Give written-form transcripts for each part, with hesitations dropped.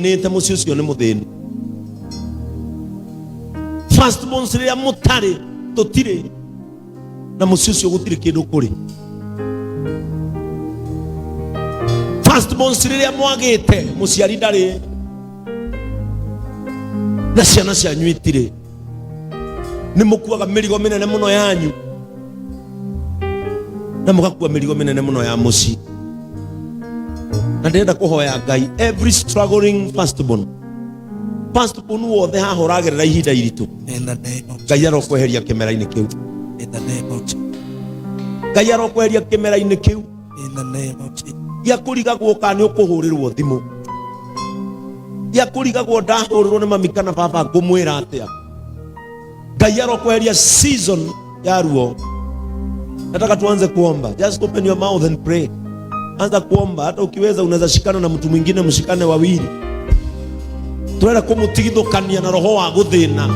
Nĩte mũciĩ ũcio nĩ mũthĩni. First borns rĩrĩa mũtarĩ tũtirĩ na mũciĩ ũcio gũtirĩ kĩndũ kũrĩ. First borns rĩrĩa mwagĩte mũciari ndarĩ na ciana cianyu itirĩ, nĩ mũkuaga mĩrigo mĩnene mũno yanyu na mũgakua mĩrigo mĩnene mũno ya mũciĩ. Na ndĩrenda kũhoya Ngai, every struggling firstborn, firstborn wothe haha ũragerera ihinda iritũ, In the name of Ngai arokweheria kĩmera-inĩ kĩu. In the name of Jesus. Ngai arokweheria kĩmera-inĩ kĩu In the name of Jesus. Gĩa kũrigagwo kana nĩ ũkũhũrĩrwo thimũ, gĩa kũrigagwo ndahũrĩrwo nĩ mami kana baba ngũmwĩra atĩa. Ngai arokweheria season ya ruo. Nataka tuanze kuomba. Just open your mouth and pray. Anza kuomba, hata ukiweza unaweza shikana na mtu mwingine, mshikane wawili. Turenda kumutigithũkania na roho wa guthina.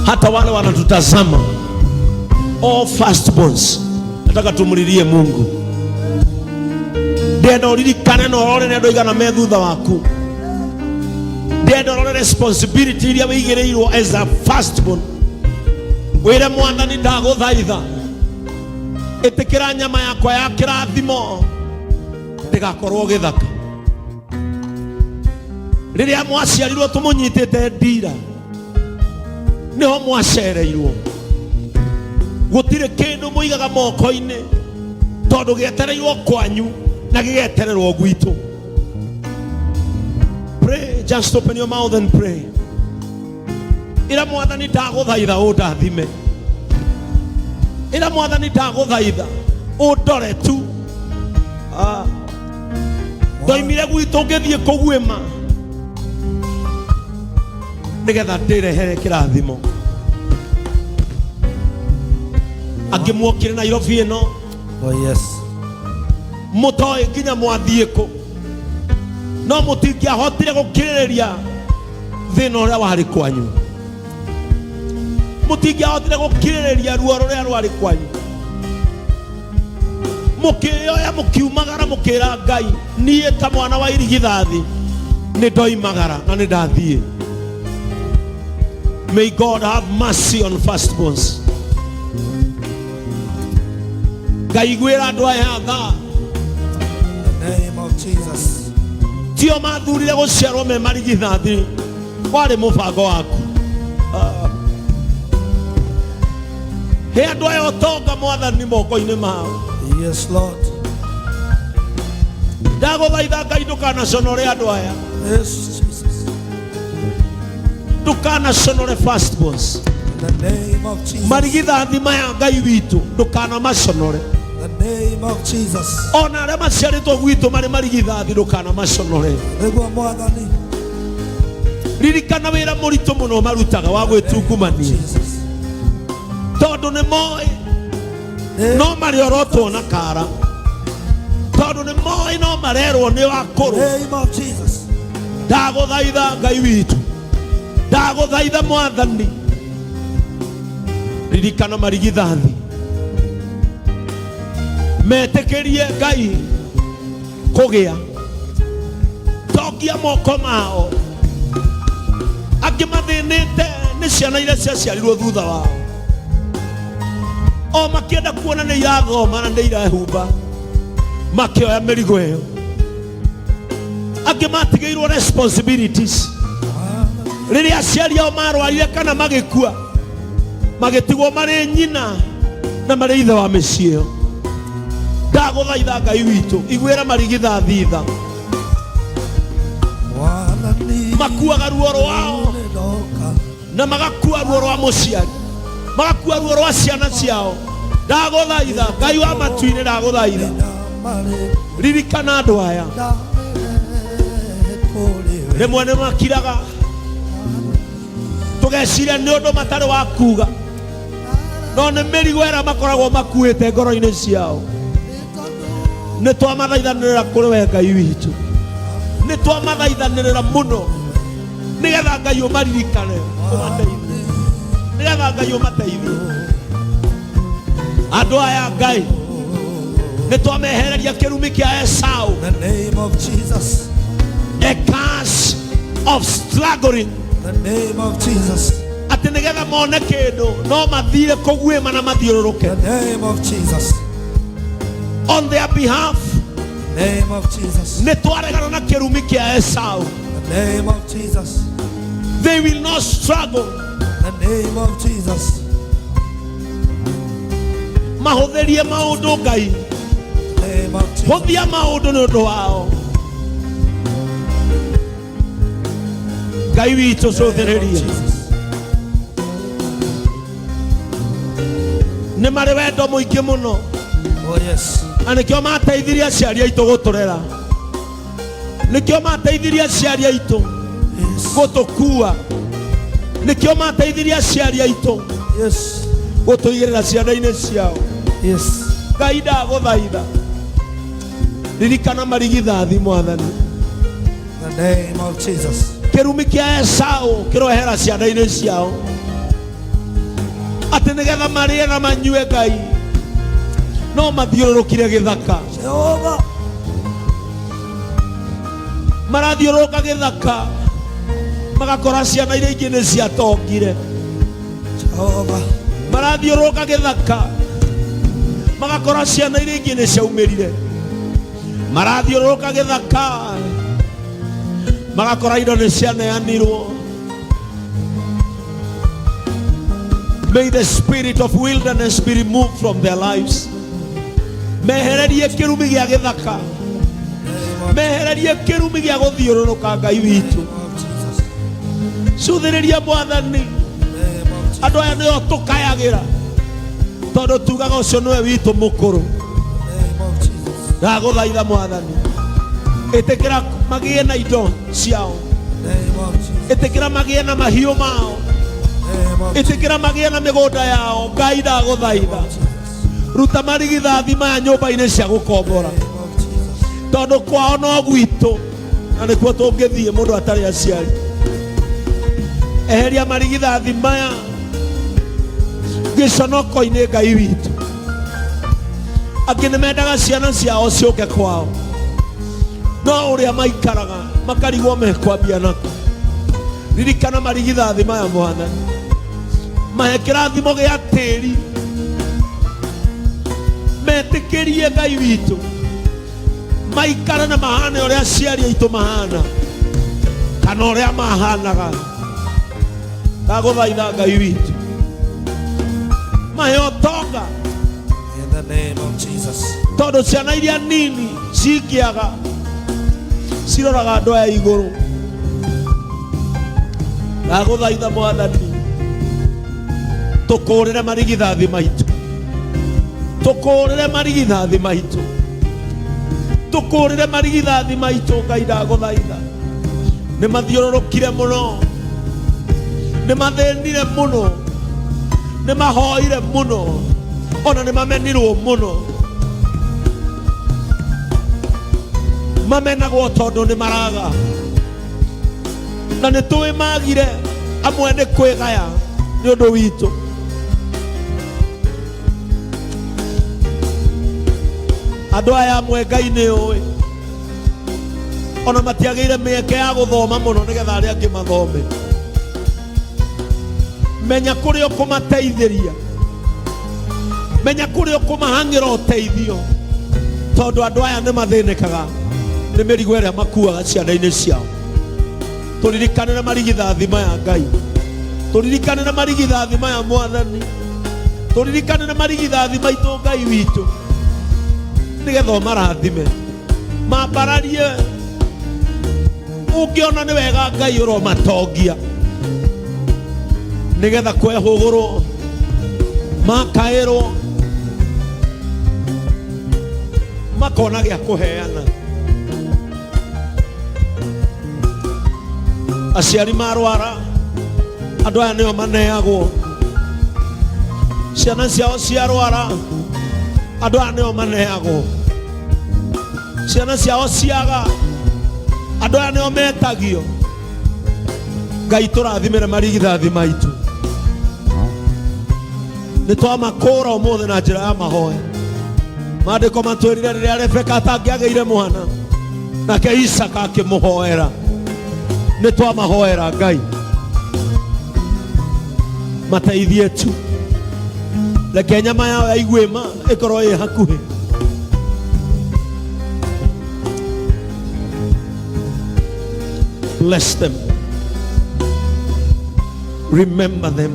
Hata wale wanatutazama, all firstborns, nataka tumlilie Mungu. Ndĩrenda ũririkane na ũrore nĩ andũ aigana me thutha waku. Ndĩrenda ũrore responsibility iria wĩigĩrĩirwo as a firstborn. Wĩre Mwathani, ndagũthaitha, ĩtĩkĩra nyama yakwa ya kĩrathimo ndĩgakorwo gĩthaka. Rĩrĩa mwaciarirwo tũmũnyitĩte ndira, nĩho mwacereirwo. Gũtirĩ kĩndũ mũigaga moko-inĩ tondũ gĩetereirwo kwanyu na gĩgetererwo gwitũ. Pray, just open your mouth and pray. Ĩra Mwathani, ndagũthaitha ũndathime. Ĩra Mwathani, ndagũthaitha ũndore tu. Ah. Ndoimire gwitũ ngĩthiĩ kũguĩma nĩgetha ndĩrehere kĩrathimo. Angĩ muokire Nairobi ĩno Oh yes. Mũtoĩ nginya mwathiĩ kũ, no mũtingĩahotire gũkirĩrĩria thĩna ũrĩa warĩ kwanyu, mũtingĩahotire gũkirĩrĩria ruo rũrĩa rwarĩ kwanyu. Mũkĩyoya mũkiumagara, mũkĩra Ngai, niĩ ta mwana wa irigithathi nĩ ndoimagara na nĩ ndathiĩ. May God have mercy on firstborns. Ngai iguĩra andũ aya tha. In the name of Jesus. Tio mathurire gũciarwo me marigithathi, warĩ mũbango waku. Ah. He andũ aya ũtonga, Mwathani, moko-inĩ mao. Yes, Lord. Ndagũthaitha Ngai, ndũkanaconore andũ aya. Yes, Jesus. Ndũkanaconore firstborns. In the name of Jesus. Marigithathi maya, Ngai witũ, ndũkanamaconore. In the name of Jesus. Ona arĩa maciarĩtwo gwitũ marĩ marigithathi, ndũkanamaconore. Nĩguo Mwathani. Ririkana wĩra mũritũ mũno marutaga wa gwĩtungumania, Jesus. tondũ nĩ moĩ no marĩorotwo na kara, tondũ nĩ moĩ no marerwo nĩ wakũrũ. Name of Jesus. Ndagũthaitha Ngai witũ, ndagũthaitha Mwathani, ririkana marigithathi, metĩkĩrie Ngai kũgĩa tongia moko mao. Angĩ mathĩnĩte nĩ ciana iria ciaciarirwo thutha wao, o makĩenda kuona nĩ irathoma na nĩ irehumba, makĩoya mĩrigo ĩyo. Angĩ matigĩirwo responsibilities rĩrĩa aciari ao marwarire kana magĩkua, magĩtigwo marĩ nyina na marĩ ithe wa mĩciĩ ĩyo. Ndagũthaitha Ngai witũ, iguĩra marigithathi tha. Mwathani. Makuaga ruo rwao Nĩndoka. na magakua ruo rwa mũciari, magakua ruo rwa ciana ciao. Ndagũthaitha Ngai wa matu-inĩ, ndagũthaitha, Nĩndamarĩ ririkana andũ aya. ndamere kũrĩ we. Rĩmwe nĩ makiraga, tũgeciria nĩ ũndũ matarĩ wa kuga, no nĩ mĩrigo ĩrĩa makoragwo makuĩte ngoro-inĩ ciao. Nĩ twamathaithanĩrĩra kũrĩ we Ngai witũ, nĩ twamathaithanĩrĩra mũno nĩgetha Ngai ũmaririkane, ũmateithie, nĩgetha Ngai ũmateithie andũ aya. Ngai, nĩ twamehereria kĩrumi kĩa Esau. In the name of Jesus. struggling. The name of Jesus. Atĩ nĩgetha mone kĩndũ no mathire kũguĩma na mathiũrũrũke. The name of Jesus. On their behalf, The name of Jesus. nĩ twaregana na kĩrumi kĩa Esau. The name of Jesus. They will not struggle. The name of Jesus. Mahũthĩrie maũndũ Ngai. The name of Jesus. Hũthia maũndũ nĩ ũndũ wao. Ngai witũ The name of cũthĩrĩria. Jesus. Nĩ marĩ wendo mũingĩ mũno. Oh yes. Na nĩkĩo mateithirie aciari aitũ gũtũrera. Nĩkĩo mateithirie aciari aitũ Yes. gũtũkua. Nĩkĩo mateithirie aciari aitũ Yes. gũtũigĩrĩra ciana-inĩ ciao. Yes. Ngai ndagũthaitha, ririkana marigithathi mwathani. The name of Jesus. Kĩrumi kĩa Esau kĩrohera ciana-inĩ ciao, atĩ nĩgetha marĩe na manyue Ngai no mathiũrũrũkire gĩthaka. Jehovah. Marathiũrũrũka gĩthaka magakora ciana iria ingĩ nĩ ciatongire. Jehovah. Marathiũrũrũka gĩthaka magakora ciana iria ingĩ nĩ ciaumĩrire. Marathiũrũrũka gĩthaka magakora indo nĩ cianeanirwo. May the spirit of wilderness be removed from their lives. Mehererie kĩrumi gĩa gĩthaka, mehererie kĩrumi gĩa gũthiũrũrũka Ngai witũ. Name of Jesus. Cuthĩrĩria mwathani. Name of Jesus. Andũ aya nĩo tũkayagĩra tondũ tugaga ũcio nĩwe witũ mũkũrũ. Name of Jesus. Ndagũthaitha mwathani, ĩtĩkĩra magĩe na indo ciao. Name of Jesus. Ĩtĩkĩra magĩe na mahiũ mao. Name of Ĩtĩkĩra magĩe na mĩgũnda yao. Ngai ndagũthaitha, Jesus. ruta marigithathi maya nyũmba-inĩ cia gũkombora, Name of Jesus. tondũ kwao no gwitũ na nĩkuo tũngĩthiĩ mũndũ atarĩ aciari. Eheria marigithathi maya gĩconoko-inĩ Ngai witũ. Angĩ nĩ mendaga ciana ciao ciũke kwao, no ũrĩa maikaraga makarigwo mekwambia nako. Ririkana marigithathi maya mwathani, mahe kĩrathimo gĩa tĩri, metĩkĩrie Ngai witũ maikare na mahane ũrĩa aciari aitũ mahana kana ũrĩa mahanaga. Ndagũthaitha Ngai witũ, mahe ũtonga, In the name of Jesus. tondũ ciana iria nini cingĩaga ciroraga andũ aya igũrũ. Ndagũthaitha mwathani, tũkũrĩre marigithathi maitũ, tũkũrĩre marigithathi maitũ, tũkũrĩre marigithathi maitũ. Ngai ndagũthaitha, nĩ mathiũrũrũkire mũno, nĩ mathĩnire mũno, nĩ mahoire mũno, ona nĩ mamenirwo mũno. Mamenagwo tondũ nĩ maraga, na nĩ tũĩ magire amwe nĩ kwĩgaya nĩ ũndũ witũ. Andũ aya amwe Ngai nĩ ũĩ ona matiagĩire mĩeke ya gũthoma mũno nĩgetha arĩa angĩ mathome. Menya kũrĩa ũkũmateithĩria, menya kũrĩa ũkũmahang'ĩra ũteithio, tondũ andũ aya nĩ mathĩnĩkaga nĩ mĩrigo ĩrĩa makuaga ciana-inĩ ciao. Tũririkanĩre marigithathi maya Ngai, tũririkanĩre marigithathi maya mwathani, tũririkanĩre marigithathi maitũ Ngai witũ, nĩgetha ũmarathime, mambararie. Ũngĩona nĩ wega Ngai ũromatongia, nĩgetha kwehũgũrwo makaĩrwo makona gĩa kũheana. Aciari marwara, andũ aya nĩo maneagwo. Ciana ciao ciarwara, andũ aya nĩo maneagwo. Ciana ciao ciaga, andũ aya nĩo metagio. Ngai tũrathimĩre marigithathi maitũ, nĩ twamakũra ũmũthĩ na njĩra ya mahoya. Maandĩko matwĩrire rĩrĩa Rebeka atangĩagĩire mwana, nake Isaka akĩmũhoera. Nĩ twamahoera Ngai mateithie tu, reke nyama yao ya iguĩma ĩkorwo ĩ hakuhĩ. Bless them, remember them.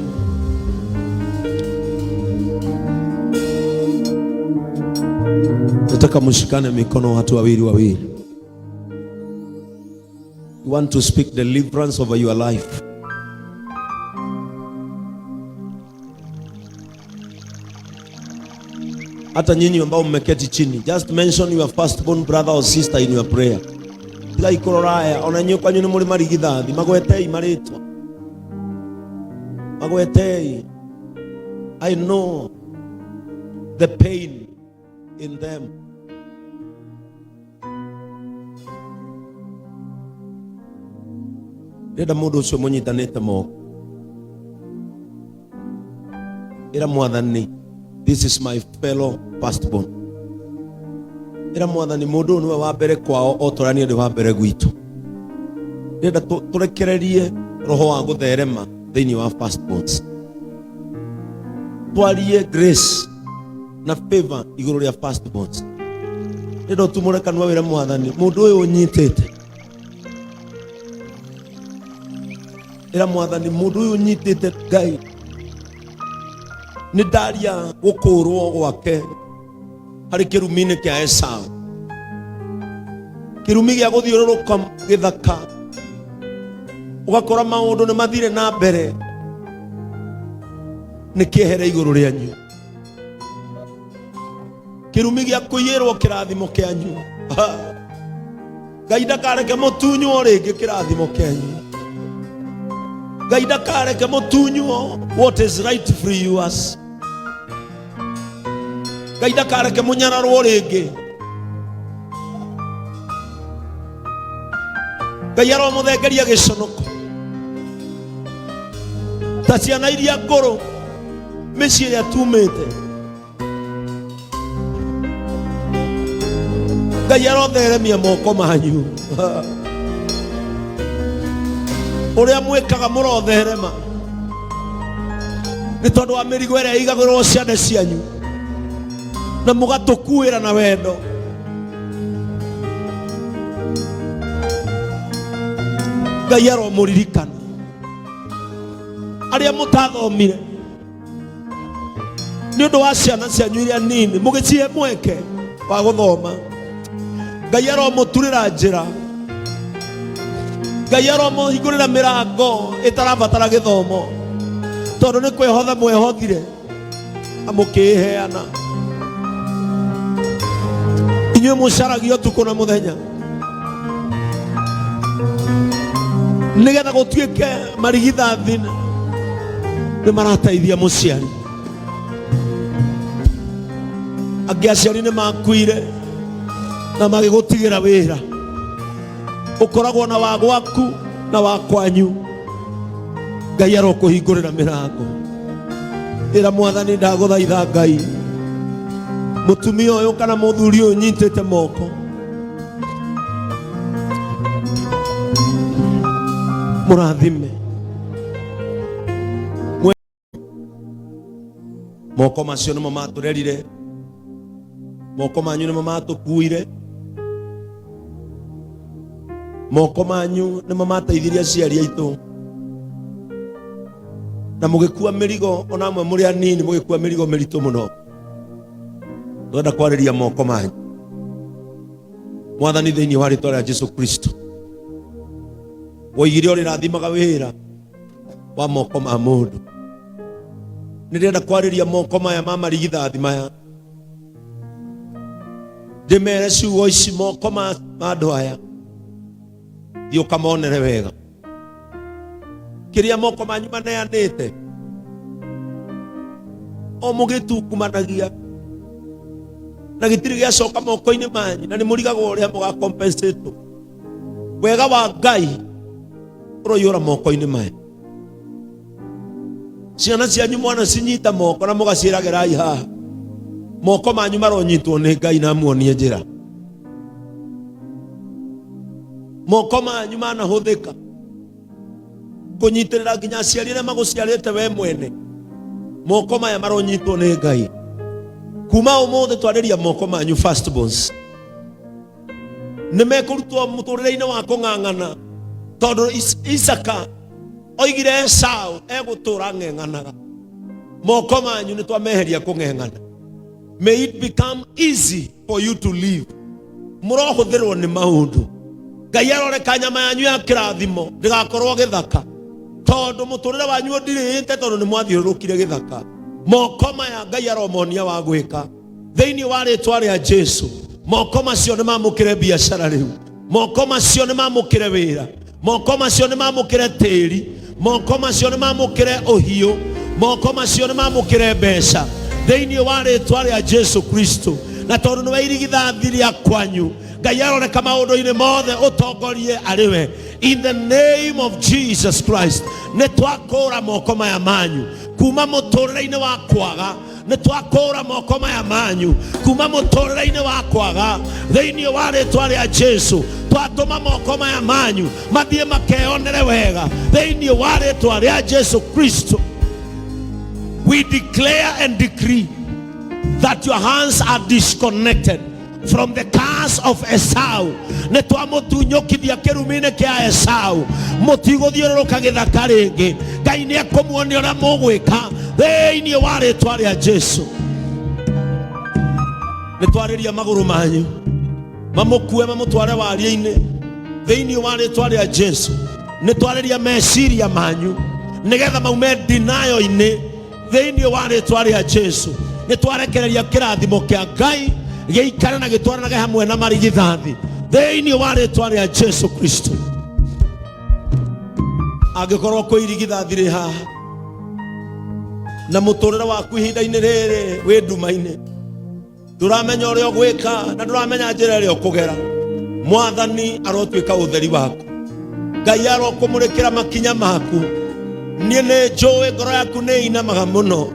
Nataka mshikane mikono watu wawili wawili. You want to speak deliverance over your life. Hata nyinyi ambao mmeketi chini, just mention your firstborn brother or sister in your prayer. Tigai kũroraya, ona inyuĩ kwanyu nĩ mũrĩ marigithathi, magwetei marĩtwa, magwetei. I know the pain in them. Ndĩrenda mũndũ ũcio mũnyitanĩte moko, ĩra Mwathani, this is my fellow firstborn. Ĩra Mwathani, mũndũ ũyũ nĩwe wa mbere kwao o ta ũrĩa niĩ ndĩ wa mbere gwitũ. Ndĩrenda tũrekererie roho wa gũtherema thĩinĩ wa firstborns, twarie grace na favor igũrũ rĩa firstborns. Ndĩrenda ũtumũre kanua wĩre Mwathani, mũndũ ũyũ ũnyitĩte, ĩra Mwathani, mũndũ ũyũ ũnyitĩte, Ngai, nĩ ndaria gũkũrwo gwake harĩ kĩrumi-inĩ kĩa Esau, kĩrumi gĩa gũthiũrũrũka gĩthaka ũgakora maũndũ nĩ mathire na mbere, nĩ kĩehere igũrũ rĩanyu. Kĩrumi gĩa kũiyĩrwo kĩrathimo kĩanyu. Ha. Ngai ndakareke mũtunywo rĩngĩ kĩrathimo kĩanyu. Ngai ndakareke mũtunywo what is rightfully yours. Ngai ndakareke mũnyararwo rĩngĩ. Ngai aromũthengeria gĩconoko ta ciana iria ngũrũ mĩciĩ ĩrĩa tumĩte. Ngai arotheremia moko manyu, ũrĩa mwĩkaga mũrotherema nĩ tondũ wa mĩrigo ĩrĩa ĩigagĩrwo ciande cianyu na mũgatũkuĩra na wendo. Ngai aromũririkana arĩa mũtathomire nĩ ũndũ wa ciana cianyu iria nini, mũgĩcihe mweke wa gũthoma. Ngai aromũturĩra njĩra, Ngai aromũhingũrĩra mĩrango ĩtarabatara gĩthomo, tondũ nĩ kwĩhotha mwehothire na mũkĩĩheana. Inyuĩ mũcaragia ũtukũ na mũthenya nĩgetha gũtuĩke marigithathi nĩ marateithia mũciari. Angĩ aciari nĩ makuire na magĩgũtigĩra wĩra, ũkoragwo na wa gwaku na wa kwanyu. Ngai arokũhingũrĩra mĩrango. Ĩra Mwathani, ndagũthaitha Ngai, mũtumia ũyũ kana mũthuri ũyũ nyitĩte moko, mũrathime. Moko macio nĩmo matũrerire, moko manyu nĩmo matũkuire, moko manyu nĩmo mateithirie aciari aitũ, na mũgĩkua mĩrigo, ona amwe mũrĩ anini mũgĩkua mĩrigo mĩritũ mũno. Twenda kwarĩria moko manyu, Mwathani, thĩinĩ wa rĩtwa rĩa Jesu Kristo. Woigire ũrĩrathimaga wĩra wa moko ma mũndũ. Nĩ ndĩrenda kwarĩria moko maya ma marigithathi maya, ndĩmere ciugo ici: moko ma andũ aya, thiĩ ũkamonere wega kĩrĩa moko manyu maneanĩte o mũgĩtungumanagia na gĩtirĩ gĩacoka moko-inĩ manyu, na nĩ mũrigagwo ũrĩa mũgakompensatwo. Wega wa Ngai ũroiyũra moko-inĩ maya. Ciana cianyu mwana cinyita moko na mũgaciĩragĩrai haha, moko manyu maronyitwo nĩ Ngai na amuonie njĩra. Moko manyu manahũthĩka. Kũnyitĩrĩra nginya aciari arĩa magũciarĩte we mwene. Moko maya maronyitwo nĩ Ngai. Kuma ũmũthĩ twarĩria moko manyu firstborns. Nĩ mekũrutwo mũtũrĩre-inĩ wa kũng'ang'ana tondũ Isaka oigire Esau egũtũra ng'eng'anaga. Moko manyu nĩ twameheria kũng'eng'ana. May it become easy for you to live. Mũrohũthĩrwo nĩ maũndũ. Ngai aroreka nyama yanyu ya kĩrathimo ndĩgakorwo gĩthaka tondũ mũtũrĩre wanyu ũndirĩte tondũ nĩ mwathiũrũrũkire gĩthaka. Moko maya Ngai aromonia wa gwĩka thĩinĩ wa rĩtwa rĩa Jesu. Moko macio nĩ mamũkĩre biacara rĩu, moko macio nĩ mamũkĩre wĩra, moko macio nĩ mamũkĩre tĩri, moko macio nĩ mamũkĩre ũhiũ, moko macio nĩ mamũkĩre mbeca thĩinĩ wa rĩtwa rĩa Jesu Kristo. Na tondũ nĩwe irigithathi rĩa kwanyu, Ngai aroreka maũndũ-inĩ mothe ũtongorie arĩ we. In the name of Jesus Christ, nĩ twakũra moko maya manyu kuma mũtũrĩre-inĩ wa kwaga, nĩ twakũra moko maya manyu kuma mũtũrĩre-inĩ wa kwaga thĩinĩ wa rĩtwa rĩa Jesu. Twatũma moko maya manyu mathiĩ makeyonere wega thĩinĩ wa rĩtwa rĩa Jesu Kristo. We declare and decree that your hands are disconnected from the curse of Esau. Nĩ twamũtunyũkithia kĩrumi-inĩ kĩa Esau, mũtigũthiũrũrũka gĩthaka rĩngĩ. Ngai nĩ ekũmuonia ũrĩa mũgwĩka thĩinĩ wa rĩtwa rĩa Jesu. Nĩ twarĩria magũrũ manyu mamũkue mamũtware waria-inĩ thĩinĩ wa rĩtwa rĩa Jesu. Nĩ twarĩria meciria manyu nĩgetha maume denial-inĩ thĩinĩ wa rĩtwa rĩa Jesu. Nĩ twarekereria kĩrathimo kĩa Ngai gĩikare na gĩtwaranage hamwe na marigithathi thĩinĩ wa rĩtwa rĩa Jesu Kristo. Angĩkorwo kwĩ irigithathi rĩ haha na mũtũrĩre waku ihinda-inĩ rĩrĩ wĩ nduma-inĩ, ndũramenya ũrĩa ũgwĩka na ndũramenya njĩra ĩrĩa ũkũgera, Mwathani arotuĩka ũtheri waku. Ngai arokũmũrĩkĩra makinya maku. Niĩ nĩ njũĩ ngoro yaku nĩ inamaga mũno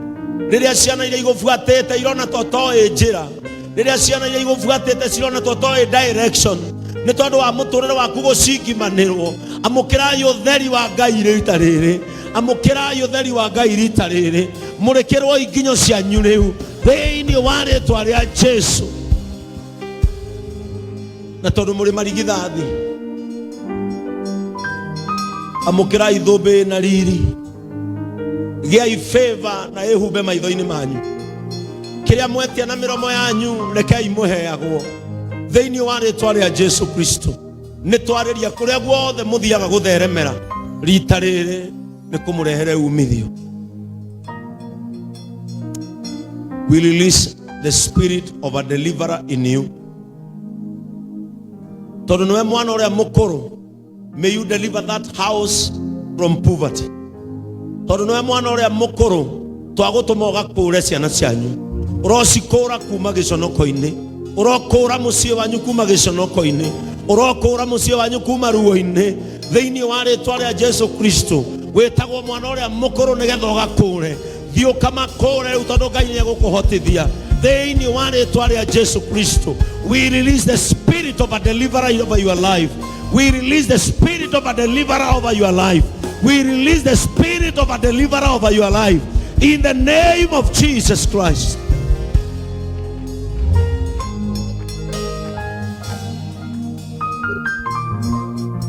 rĩrĩa ciana iria igũbuatĩte irona ta ũtoĩ njĩra, rĩrĩa ciana iria igũbuatĩte cirona ta ũtoĩ direction, nĩ tondũ wa mũtũrĩre waku gũcingimanĩrwo. Amũkĩrai ũtheri wa Ngai rita rĩrĩ, amũkĩrai ũtheri wa Ngai rita rĩrĩ, mũrĩkĩrwo inginyo cianyu rĩu thĩinĩ wa rĩtwa rĩa Jesu. Na tondũ mũrĩ marigithathi, amũkĩrai thũmbĩ na riri, gĩai favor na ĩhumbe maitho-inĩ manyu. Kĩrĩa mwetia na mĩromo yanyu rekei mũheagwo thĩinĩ wa rĩtwa rĩa Jesu Kristo. Nĩ twarĩria kũrĩa guothe mũthiaga gũtheremera rita rĩrĩ nĩ kũmũrehere umithio. We release the spirit of a deliverer in you. Tondũ nĩwe mwana ũrĩa mũkũrũ, may you deliver that house from poverty. Tondũ nĩwe mwana ũrĩa mũkũrũ, twagũtũma ũgakũre ciana cianyu, ũrocikũra kuma gĩconoko-inĩ, ũrokũra mũciĩ wanyu kuma gĩconoko-inĩ, ũrokũra mũciĩ wanyu kuma ruo-inĩ thĩinĩ wa rĩtwa rĩa Jesu Kristo. Wĩtagwo mwana ũrĩa mũkũrũ nĩgetha ũgakũre. Thiĩ ũkamakũre rĩu tondũ Ngai nĩ egũkũhotithia thĩinĩ wa rĩtwa rĩa Jesu Kristo. We release the spirit of a deliverer over your life. We release the spirit of a deliverer over your life. We release the spirit of a deliverer over your life in the name of Jesus Christ.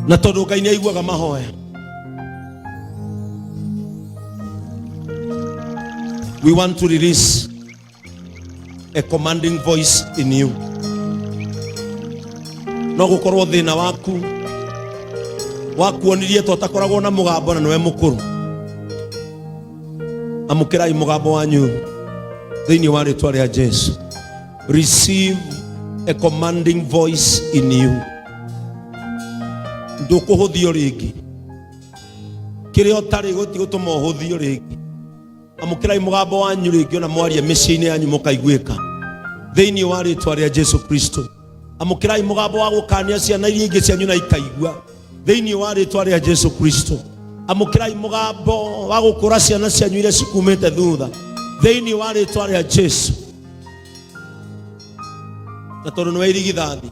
Na tondũ Ngai nĩ aiguaga mahoya, we want to release a commanding voice in you. No gukorwo thina waku wakuonirie to takoragwo na mugambo na niwe mukuru. Amukirai mugambo wanyu thiini wa ritwa ria Jesu. Receive a commanding voice in you. Ndukuhuthio ringi, kiria utari gutigutuma uhuthio ringi. Amũkĩrai mũgambo wanyu rĩngĩ ona mwaria mĩciĩ-inĩ yanyu mũkaiguĩka thĩinĩ wa rĩtwa rĩa Jesu Kristo. Amũkĩrai mũgambo wa gũkania ciana iria ingĩ cianyu na ikaigua thĩinĩ wa rĩtwa rĩa Jesu Kristo. Amũkĩrai mũgambo wa gũkũra ciana cianyu iria cikumĩte thutha thĩinĩ wa rĩtwa rĩa Jesu. Na tondũ nĩwe irigithathi,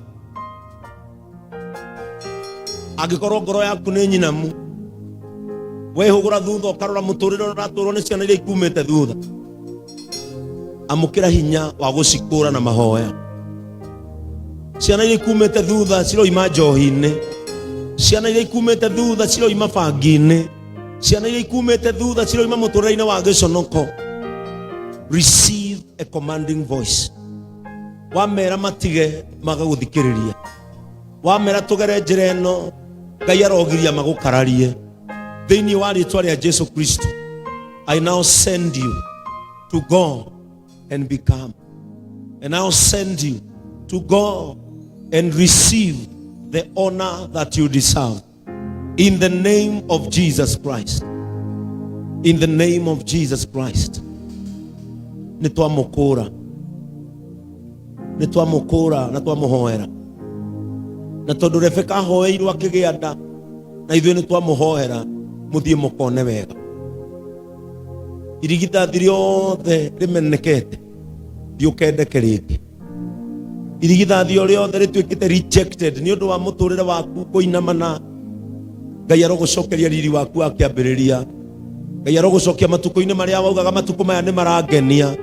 angĩkorwo ngoro yaku nĩ nyinamu, Wehũgũra thutha ũkarora mũtũrĩre ũrĩa ũratũrwo nĩ ciana iria ikumĩte thutha. Amũkĩra hinya wa gũcikũra na mahoya. Ciana iria ikumĩte thutha ciroima njohi-inĩ, ciana iria ikumĩte thutha ciroima bangi-inĩ, ciana iria ikumĩte thutha ciroima mũtũrĩre-inĩ wa gĩconoko. Receive a commanding voice. Wamera matige magagũthikĩrĩria, wamera tũgere njĩra ĩno, Ngai arogiria magũkararie. Thĩinĩ wa rĩtwa rĩa Jesu Kristo, I now send you to go and become, and I'll send you to go and receive the honor that you deserve. In the name of Jesus Christ. In the name of Jesus Christ. Nĩ twamũkũra, nĩ twamũkũra na twamũhoera, na tondũ Rebeka ahoeirwo akĩgĩa nda, na ithuĩ nĩ twamũhoera, mũthiĩ mũkone wega. Irigithathi rĩothe rĩmenekete ndiũkendeke rĩngĩ. Irigithathi o rĩothe rĩtuĩkĩte rejected nĩ ũndũ wa mũtũrĩre waku kũinamana, Ngai arogũcokeria riri waku wa kĩambĩrĩria. Ngai arogũcokia matukũ-inĩ marĩa waugaga matukũ maya nĩ marangenia.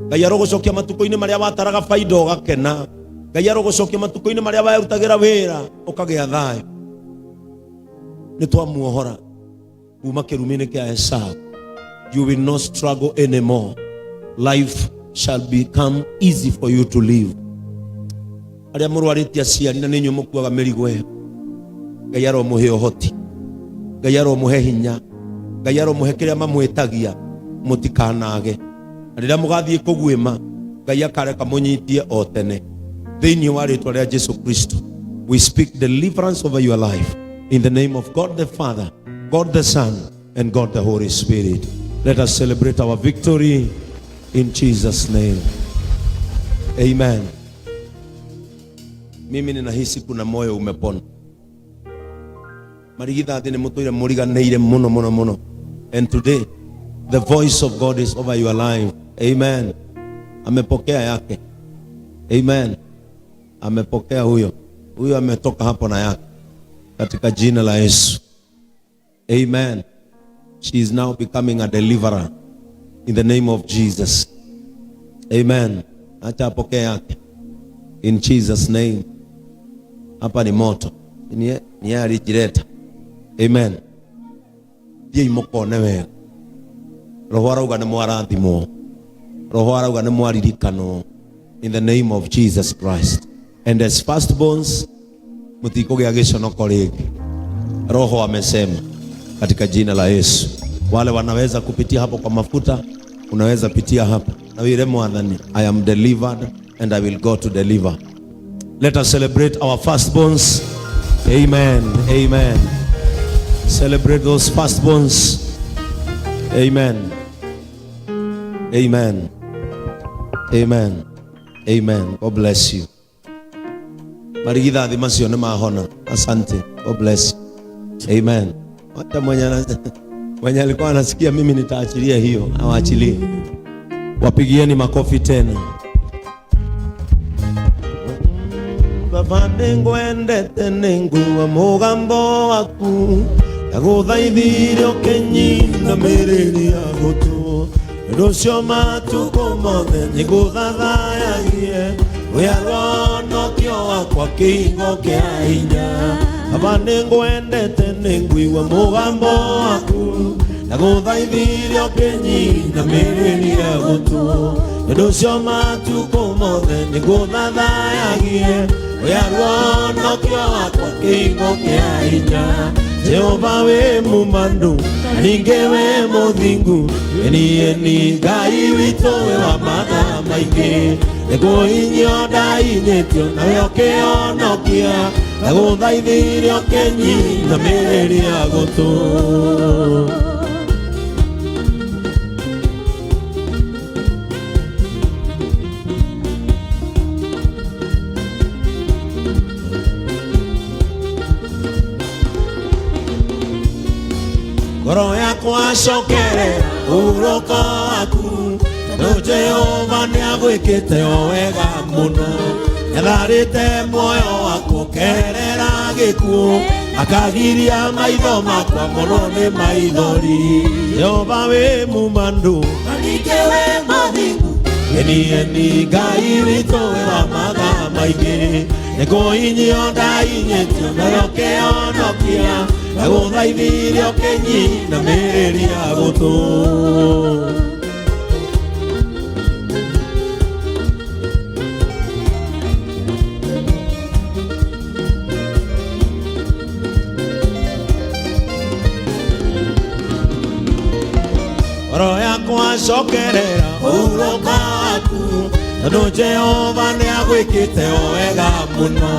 Ngai arogũcokia matukũ-inĩ marĩa wataraga baida ũgakena. Ngai arogũcokia matukũ-inĩ marĩa werutagĩra wĩra ũkagĩa thayũ. Nĩ twamuohora kuma kĩrumi-inĩ kĩa Esau. You will not struggle anymore. Life shall become easy for you to live. Arĩa mũrwarĩtie aciari na nĩ inyuĩ mũkuaga mĩrigo ĩyo, Ngai aromũhe ũhoti, Ngai aromũhe hinya, Ngai aromũhe kĩrĩa mamwĩtagia, mũtikanage. Na rĩrĩa mũgathiĩ kũguĩma, Ngai akareka mũnyitie o tene. Thĩinĩ wa rĩtwa rĩa Jesu Kristo, we speak deliverance over your life in the name of God the Father, God the Son, and God the Holy Spirit. Let us celebrate our victory in Jesus' name. Amen. Mimi ninahisi kuna moyo umepona. Marigithathi nĩ mũtũire mũriganĩire mũno mũno mũno. And today the voice of God is over your life. Amen. Amepokea yake. Amen. Amepokea huyo. Huyo ametoka hapo na yake. Katika jina la Yesu. Amen. She is now becoming a deliverer in the name of Jesus. Amen. Acha apokee yake. In Jesus name. Hapa ni moto. Ni yeye alijileta. Amen. Thiĩi mũkone wega. Roho arauga nĩ mwarathimwo. Roho arauga nĩ mwaririkanwo. In the name of Jesus Christ. And as firstborns, mũtikũgĩa gĩconoko rĩngĩ. Roho amesema katika jina la Yesu. Wale wanaweza kupitia hapo kwa mafuta, unaweza pitia hapa. Na wire Mwathani, I am delivered and I will go to deliver. Let us celebrate our firstborns. Amen. Amen. Celebrate those firstborns. Amen. Amen. Amen. Amen. God bless you. Marigithathi macio nĩ mahona. Asante. God bless you. Amen. Hata mwenye alikuwa anasikia mimi nitaachilia hiyo, awaachilie. Wapigieni makofi tena. Baba nĩngwendete, nĩngũigua mũgambo waku, ndagũthaithire ũkĩnyinamĩrĩria gũtũ, ũndũ ũcio matukũ mothe nĩngũthathayagie, wĩ rwonokio wakwa, kĩhingo kĩa hinya. Baba nĩngwendete, nĩngũigua mũgambo waku, ndagũthaithire ũkĩnyinamĩrĩria gũtũ, ũndũ ũcio matukũ mothe nĩngũthathayagie, wĩ rwonokio wakwa, kĩhingo kĩa hinya. Jehova wĩ mumandu na ningĩ wĩ mũthingu, niĩ ni Ngai witũ wĩ wa matha maingĩ, nĩkũhinyio ndahinyĩtio nawe ũkĩhonokia, ndagũthaithire ũkĩnyinamĩrĩria gũtũ. Ngoro yakwa cokerera ũhurũko waku, tondũ Jehova nĩagwĩkĩte o wega mũno, nĩatharĩte muoyo waku ũkerera gĩkuũ. Akagiria maitho makwa mũno nĩ maithori. Jehova wĩ mumandu na ningĩ wĩ mũthingu, ĩni ĩni Ngai witũ wĩ wa matha maingĩ. Nĩkũhinyio ndainyĩtio nayo kĩhonokia, ndagũthaithirie ũkĩnyinamĩrĩria gũtũ. Ngoro yakwa cokerera ũhurũko waku, tondũ Jehova nĩagwĩkĩte o wega mũno.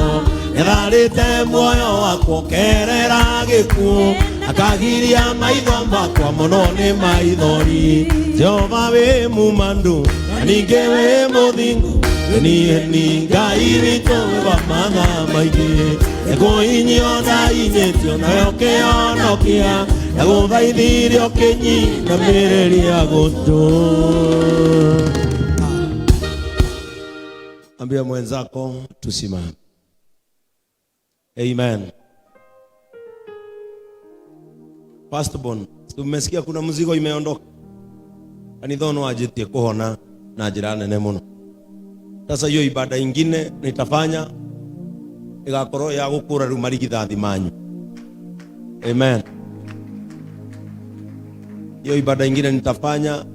Nĩatharĩte muoyo wakwa ũkerera gĩkuũ, akagiria maitho makwa mũno nĩ maithori. Jehova wĩ mumandu na ningĩ wĩ mũthingu, ĩni ĩni Ngai witũ wĩ wa matha maingĩ. Nĩkũhinyio ndainyĩtio nayo kĩhonokia, ndagũthaithirie ũkĩnyinamĩrĩria gũtũ. Ambia mwenzako tusimame. Amen. Firstborn, tumesikia kuna mzigo imeondoka. Kanitha no anjĩtie kũhona na njĩra nene mũno. Sasa hiyo ibada ingine nitafanya igakorwo ya gũkũra rĩu marigithathi manyu. Amen. Hiyo ibada ingine nitafanya